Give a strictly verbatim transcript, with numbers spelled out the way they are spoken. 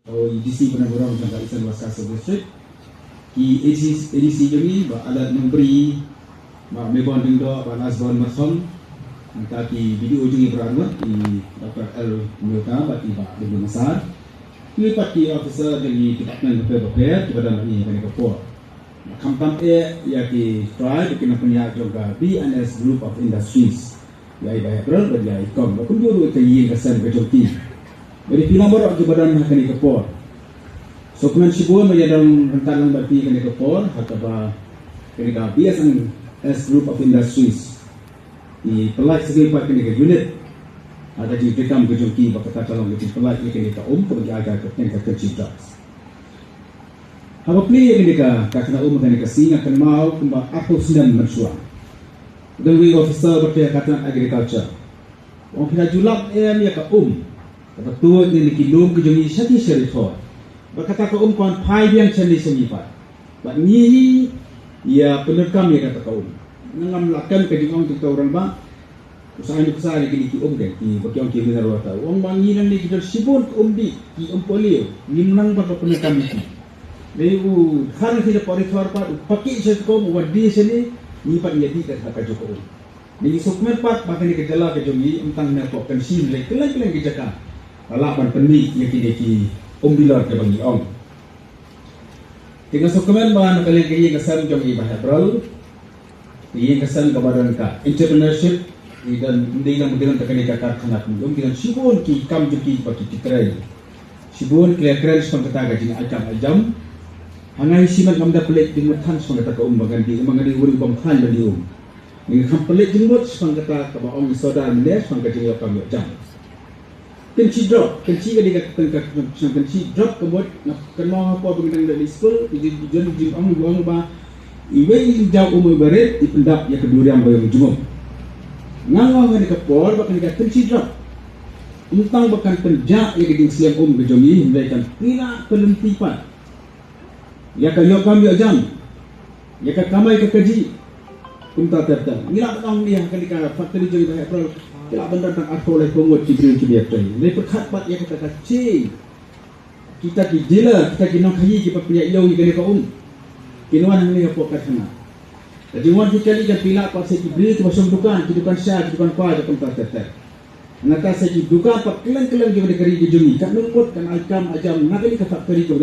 O D C Bnai Burom jong ka Eastern West Khasi Hills District. Ki A D C, A D C jong ngi, Bah Alat Nongbri, Bah Mebon Dingdo, Bah Nasbon Mathong. Nangta ki B D O jong ngi baroh, i Doctor L Myota, bad i Bah Dingdo Masar. Ki pat ki officer jong ngi department bapher bapher, kiba don bad ngi ha kane ka por. Khamtam eh ïa ki trai, ki nongpynïaid jong ka B and S Group of Industries. Ïa i Bah Hebrel bad ïa i Kong, bad kumjuh ruh ka ïing ka sem ka jong ki. Bad ïa phi lang baroh kiba don ha kane ka por. Sngewkmen shibun ba ïadon ryngkat lang bad phi kane ka por, ha kaba kane ka B and S Group of Industries i pyllait sa kawei pat kane ka unit. Ha ka jingtreikam ka jong ki ba kata ka long ka jingpyllait ïa kane ka um kaba ki ai ka kyrteng ka Kynshi Drugs. Haba plie ïa kane ka, ka kynhun um ha kane ka sngi nga kynmaw kumba arphew snem mynshuwa. Don uwei u officer ba trei ha ka tnat agriculture. U ong phi la ju lap em ïa ka um kaba tuid na ki lum ki jong ngi sha ki sha ri thor. Bad kata ka um ka wan phai biang shane sha ngi pat. Bad ngi ïa pyndonkam ïa kata ka um. Nga ngam lah kem ka jingong jong uta u rangbah. U Saiñ u Ksaiñ ïa kine ki um, ki ba ki ong ki mineral water. U ong ba ngi nangne ki don shibun ki um dih, ki um polio. Ngim nang ban pyndonkam ïa ki. Dei u dkhar na ki da pori thor pat, u paki sha ka um, u wan dih shane, ngi pat ngi ïa dih kat ha ka jong ka um. Ngi sngewkmen pat ba kane ka jylla ka jong ngi, ym tang na pok Kynshi, hynrei kylleng kylleng ki jaka la lah ban pynmih ïa kine ki um bilor kiba ngi ong. Te nga sngewkmen ba na ka liang ka ïing ka sem jong i Bah Hebrel, ka ïing ka sem kaba don ka entrepreneurship, i don, ym dei lang ba ki don ta kane ka karkhana kum, ki don shibun ki kam jong ki ba ki trei. Shibun ki la kren shaphang kata ka jingai kam ai jam. Ha nga hi shimet ngam da pynleit jingmut than shaphang kata ka um ba ngan dih, ba ngan dih u briew uba ym khlaiñ ban dih um. Nga kham pynleit jingmut shaphang kata kaba ong i Sordar mynne shaphang ka jingïoh kam ïoh jam. Kynshi drop, Kynshi ka dei ka, ka, ka, ka, Kynshi drop ka mut, nga kynmaw ha por ba nga dang dei skul, i, i, i, ong, ong ba iwei i jaw um iba rit i pyndap ïa ka duriam ba ïong jingum. Nga ong ha kane ka por ba kane ka Kynshi drop, ym tang ba kan pynjah ïa ka jingsliang um ka jong ngi, hynrei kan pynlait pynlynti pat ïa ka ïoh kam ïoh jam, ïa ka kamai ka kajih. Kumta ter ter. Ngi lah ban ong ne ha kane ka factory jong i Bah Hebrel, ki lah ban don tang arphew laiphew ngut ki briew kiba ïa trei. Hynrei pyrkhat pat ïa kata ka change. Kita ki dealer, kita ki nongkhaii kiba pynïaid ïew ïa kane ka um, kin wan hangne hapoh karkhana. Ka jingwan ki kali kan pynlait pat sha ki briew kiba shong dukan, ki dukan sha, ki dukan kwai, da kumta ter ter. Nangta sha ki dukan pat kylleng kylleng jong ka ri ka jong ngi, kan nang mut kan ai kam ai jam na kane ka factory ka